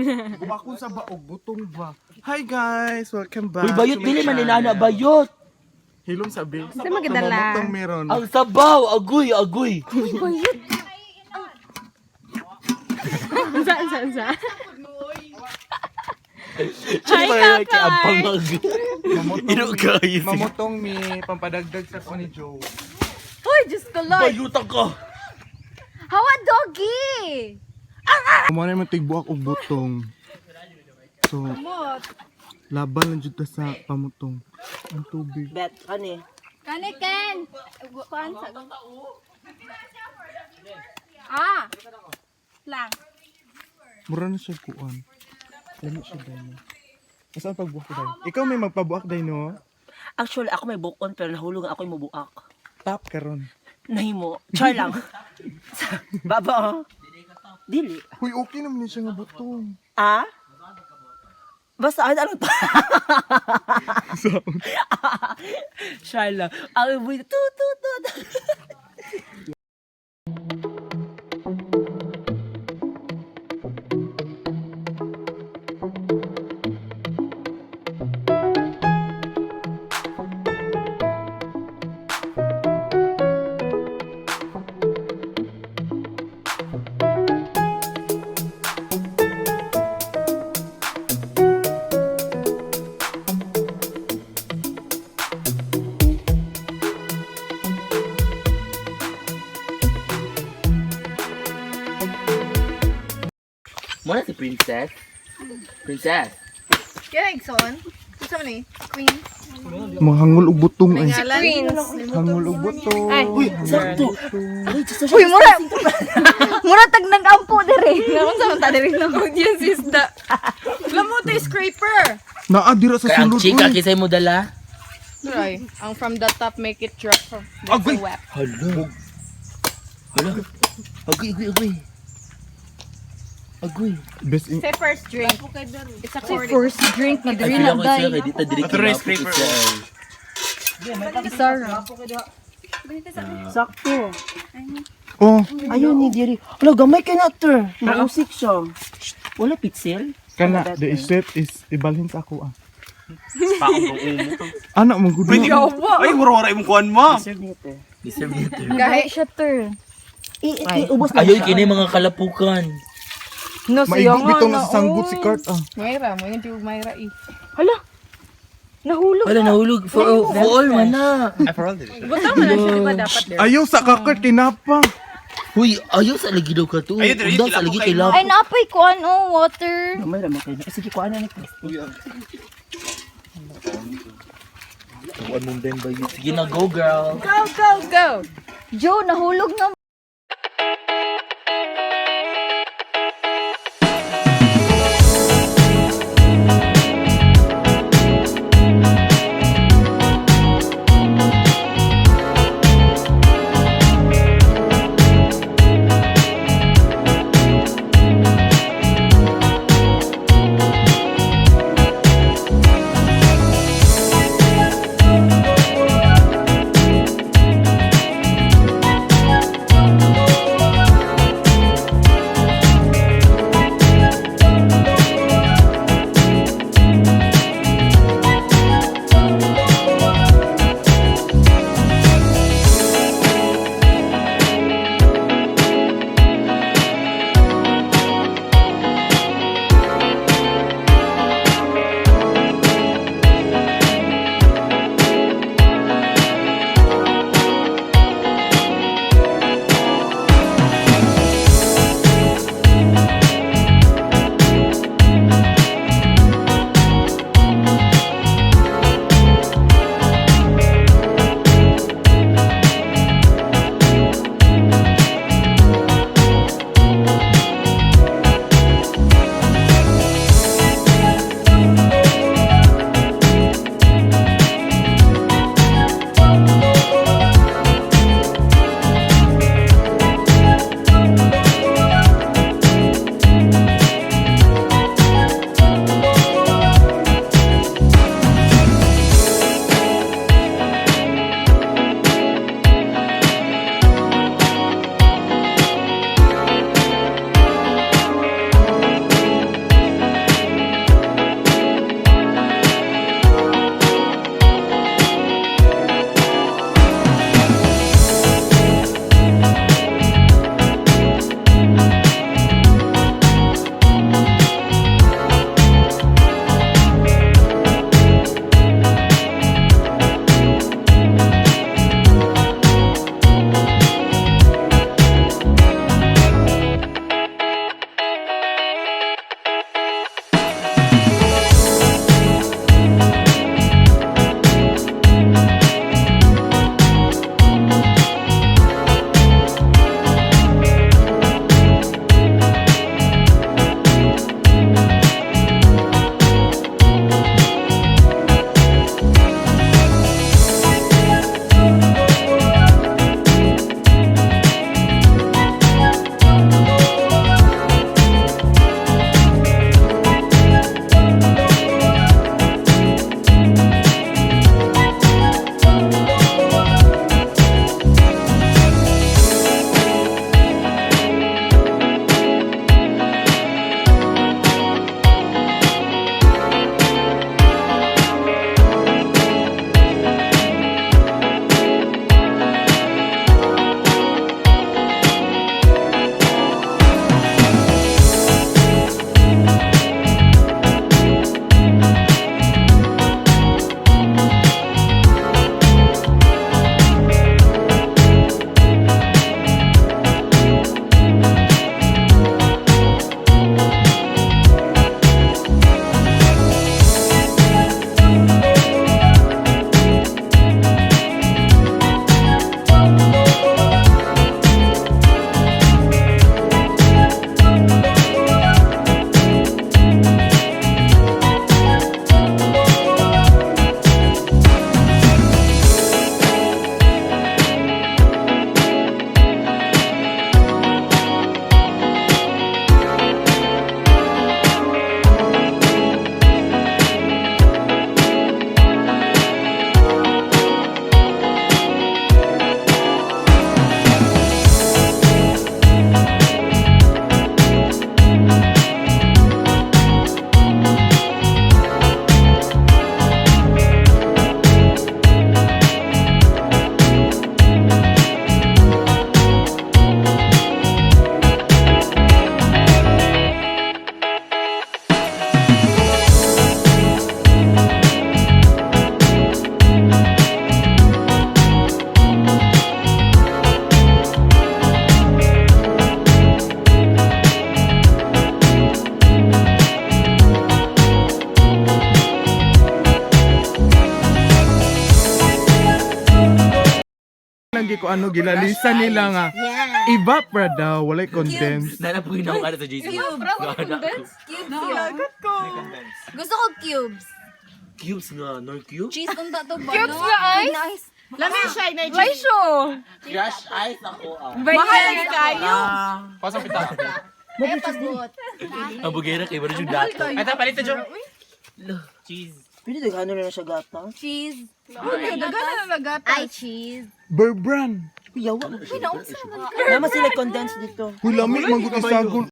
Buakon sa baog, butong ba? Hi guys! Welcome back Uy, bayot to my dili man channel. inana bayot. Hilom sabi. Sa magdala. Mamutong meron. Ang sabaw, agoy, agoy. Unsa, unsa, unsa? Hi, Kakay! Ang pangag. Ino kayo. Mamutong mi pampadagdag sa ko ni Joe. Uy, Diyos ko Lord! Bayutan ka. Hawa doggy! Kumuha naman tigbuak og butong. So, laban lang jud ta sa pamutong. Ang tubig. Bet, kani. Kani Ken! Kuan sa... Ah! Lang. Mura na siya kuan. Lami siya dahil. Asa ang pagbuak ko dahil? Ikaw may magpabuak dahil no? Actually, ako may bukon pero nahulog ang ako'y mubuak. Tap karon. Nahimo. Char lang. Baba, oh. Dili. Huy, okay naman ni siya nga butong. Ah? Basta, ano, ano to? Char lang. Ang iboy, tu, tu, tu, tu. Muna si Princess. Princess. Kaya Igson? Gusto mo ni? Queen? Mahangol og butong ay. Si Prince. Hangol og butong. Uy, sakto. Ay, Diyos, Uy, mura! Mura tag nag-ampo dire. Nga unsa man ta dire no? Audience is the... Lamuti scraper! Naa dira sa Kaya ang sulod. chika uy. kisay mo dala. Try. Ang from the top, make it drop from the Agoy! web. Hala. Hala. Agoy, agoy, agoy. Agoy. Best in Say first drink. It's a Si first drink na Ay, dire pila na ko siya day. kay dita diri scraper, Sarah. Sakto. Oh, Ayun ni diri. Wala, gamay kay na, ter. Mausik siya. Shh, wala pitsil. kana the step is ibalhin sa ako ah. Ana mo gud. Ay, mura-mura imong kuan mo. Deserve niya, ter. Deserve niya to. Gahi siya ter. Ubos na Ayoy siya. kini mga kalapukan. No, Maigo bitong sa sanggot si Kurt ah. Mayra, mo yung tiyog Mayra eh. Hala. Nahulog. Wala nahulog for all man na. Butang mo na siya, di ba dapat there? Ayaw sa ka Kurt kinapa. Huy, ayaw sa lagi daw ka to. Ayaw, diri, Undang sa kilapok lagi kayo. kay lap. Ay naapay ko ano water. Gamay ra man kayo. Eh, sige, kuha na ni Chris. Kuan mong ben bayot. Sige na go girl. Go, go, go! Joe, nahulog na. Nang ko ano gilalisa nila nga. Yeah. Evapora daw, walay condense. Nana po yun ako ano sa JC. Cubes. Cubes yun. Gusto ko cubes. Cubes nga, nor cubes? Cheese unta to ba? Cubes no? nga ice? Nice. Lami siya, na Laisyo. Crush ice ako ah. Mahal kayo. Pasang pita. Ay, pagot. Ang bugera kay Mario yung dato. Ay, ta, palit na dyan. Cheese. Pwede daghanon na siya gata. Cheese. Dagan na nagata. Ay, cheese. Bear Brand. Uy, yawa. Naman sila condense dito. Huy, lami man gud isagol.